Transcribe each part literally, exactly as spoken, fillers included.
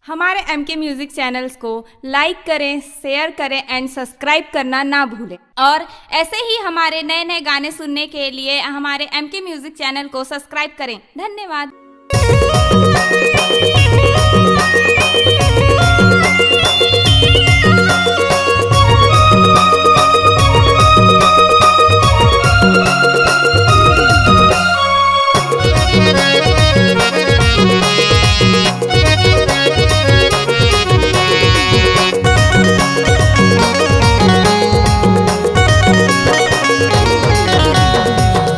हमारे एम के music channels को लाइक करें, शेयर करें एंड सब्सक्राइब करना ना भूलें। और ऐसे ही हमारे नए नए गाने सुनने के लिए हमारे एम के म्यूजिक चैनल को सब्सक्राइब करें। धन्यवाद।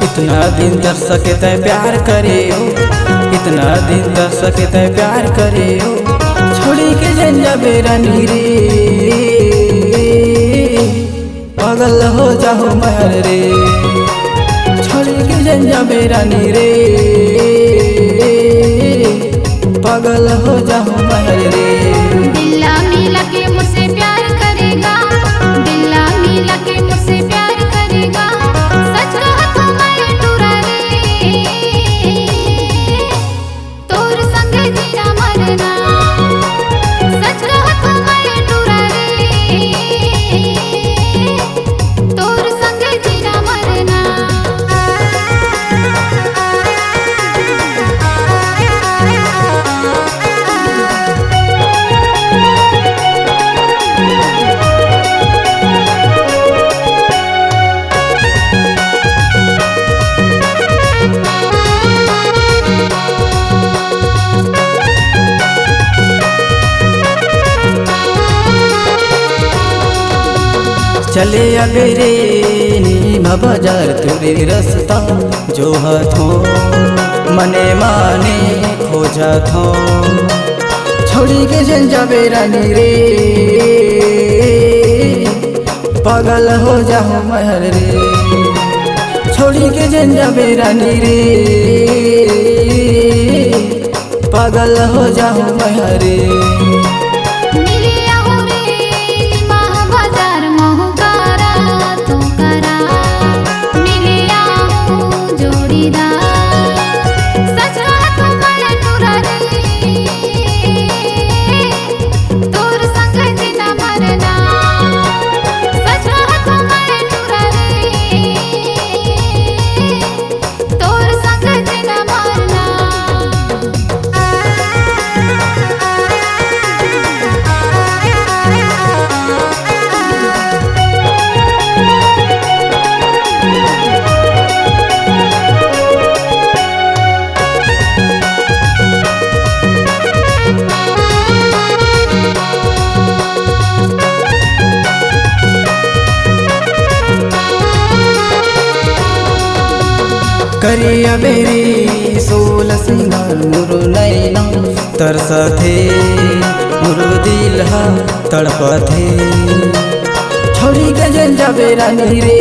इतना दिन दर्शक तय प्यार करे हो, इतना दिन दर्शक तय प्यार करे हो, छोड़ी के जंजा बेरानी रे। पागल हो जाहूँ महर रे, छोड़ी के जंजा बेरानी रे, पागल हो जाहूँ महर रे। दिल्ला मिला के मुझसे प्यार करेगा, दिल्ला मिला के मुझसे प्यार करेगा, सच कहा तो मैं टूरा रे। तोर संग जीना मरना, सच कहत मैं टूरा रे। तोर संग जीना मरना। चले अबे रे नीमा बाजार तोरे रस्ता जोहत हो, मने माने खोजत हो, छोड़ी के जंजा बेरानी रे। पागल हो जाहूँ महर रे, छोड़ी के जंजा बेरानी रे, पागल हो जाहूँ महर रे। मिलिया हो रे, निमा बाजार महू करा तो करा, मिलिया हो जोड़ीदार, सच कहा तो मैं टूरा रे। तोर संग जीना मरना, सच कहा तो मैं टूरा रे। तोर संग जीना मरना। करिया बेरी सोलह सिंगार मोर नैना तरसथे, मोर दिल हा तड़पथे। छोड़ी के जंजा बेरानी रे,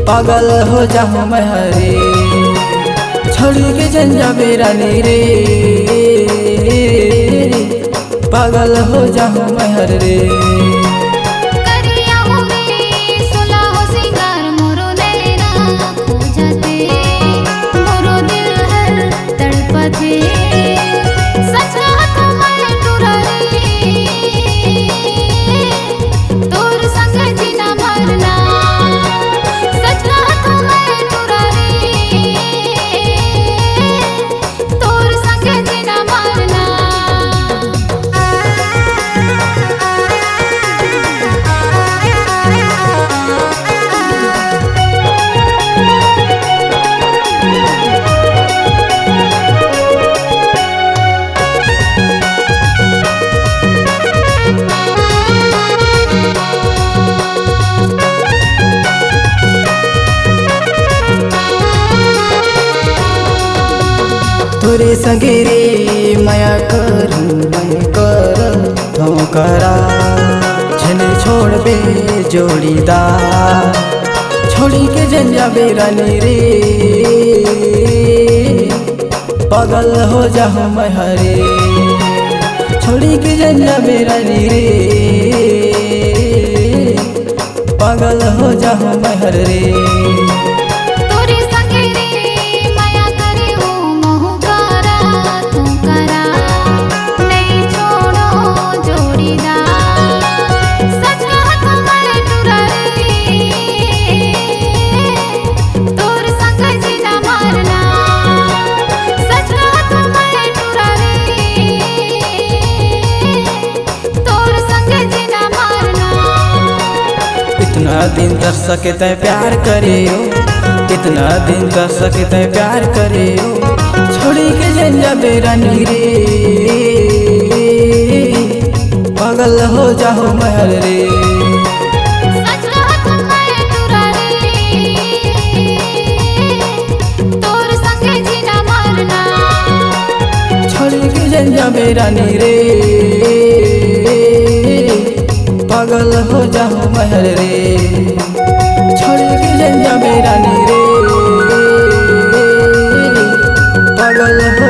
पागल हो जाहूँ महर रे। छोड़ी के जंजा बेरानी रे, पागल हो जाहूँ महर रे। करिया हो रे, सोलह हो सिंगार मोरो नैना खोजथे, मोरो दिल हर तड़पथे। सच कहा तो मैं टूरा रे, तोर संग जीना मरना। सच कहा तो मैं टूरा रे, तोर संग जीना मरना। तोरे संगे रे मया करूँ मैं कर थों करा, झन छोड़बे जोड़ीदार। छोड़ी के जंजा बेरानी रे, पागल हो जाहूँ महर रे। छोड़ी के जंजा बेरानी रे, पागल हो जाहूँ महर रे। तोरे संगे रे मया करे हो महू करा, तू करा। दिन तरस के तैं प्यार करे हो, कितना दिन तरस के तैं प्यार करे हो, छोड़ी के जंजा बेरानी रे, पागल हो जाहूं महर रे। सच कहत हूँ मैं टुरा रे, तोर संगे जीना मरना। छोड़ी के जंजा बेरानी रे, पागल हो जाहूं महर रे। छोड़ी के जंजा बेरानी रे, पागल हो